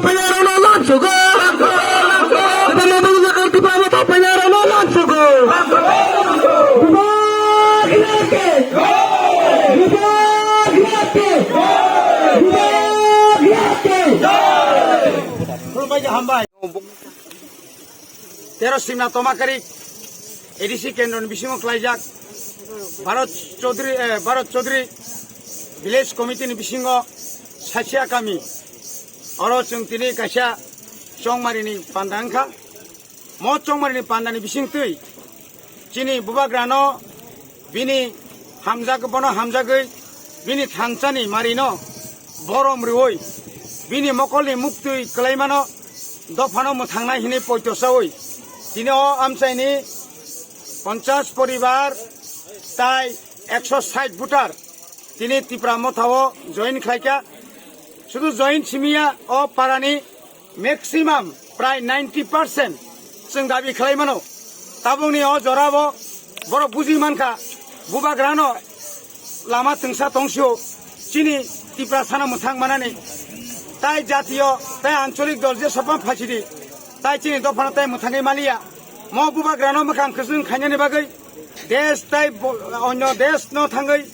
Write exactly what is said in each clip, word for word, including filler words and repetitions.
Painarokno lansugo. Bama bangni jakar Tipra Motha painarokno lansugo. Bubagra khe. Bubagra khe. Bubagra khe. Khulumbai khe hambai. Tero Simna Tomakarik A D C kendroni bisingo khlaijak Bharat Chaudhary, eh, Bharat Chaudhary Village Committee ni bisingo Sasia kami. Oro chwng tini kaisa chongmarini panda wngkha. Mo chongmarini pandani bisingtwi chini bubagrano bini hamjak, bono hamjagwi bini thansani marino borom rwui bini mokolni muktwi kwlaimano dophano mwthangnai hwnwi poito chaui tini o amchaini ponchash poribar tai ekso sait voter tini Tipra Motha o join khlaikha. Sudu join simiya o parani maximum prai ninety percent chwng dabi khlai mano. Tabukni o jorabo borok buji mankha, bubagrano lama twngsa tongsio chini Tiprasano mwthang manani. Tai jatiyo, tai ancholik dol je sopan phaisidi, tai chini dophano tai mwthangwi maliya. Mo bubagrano mwkhang kwchwng khainani bagwi desh tai bo-, onyo desh no thangwi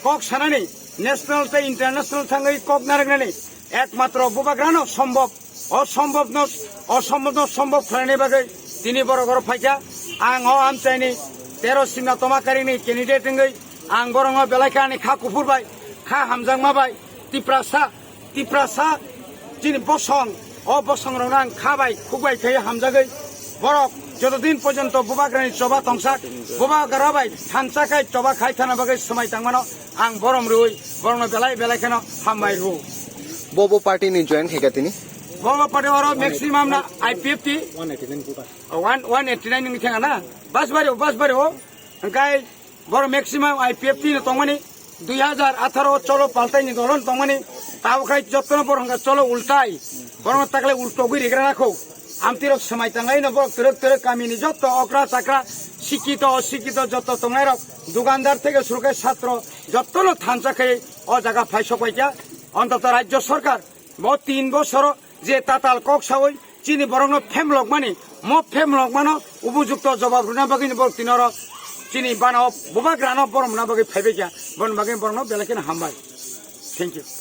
kok sanani, national tei international thangwi kok narwknani ekmatro bubagrano sombhob, o sombhobno, o sombhobno sombhob khlainani bagwi tini borok oro phaikha. Ang o amchaini tero Simna Tomakarini candidate wngwi ang borokno belai khe ani kha kuphur bai, kha hamjakma bai, Tiprasa Tiprasa chini bosong, o bosongrokno ang kha bai, khuk bai khe hamjagwi borok joto din porjonto bubagrani choba tongsak, bubagra bai thansa khai choba khai thana bagwi swmai tangmano ang borom rwui borokno belai belai kheno hambai rw. Bo bo party ni join khaikha tini? Bo bo party oro maximum na I P F T one eighty nine wngwi thangana, bas bari o, bas bari o, hwnkhe Borok maximum I P F T no tongmani, dui hajar atharo o cholo paltai ni dolo no tongmani, tabo khai jotono borok hwnka cholo ultai, borok no takle ultogwi rigra nakho. Amtwi rok swmai tanglai no borok twrwk twrwk kamini joto okra chakra, sikito osikito joto tongnai rok, dukandar theke suru khe satro jotono thansa khai o jaga phai sok pai kha. Ontoto rajyo sorkar bo tin bosoro je tatal kok saui chini borokno phemlokmani, mo phemlokmano upojukto jobab rwna bagwi borok tini oro chini bana o bubagrano borom rwna bagwi phaibai kha, boni bagwi borokno belai kheno hambai. Thank you.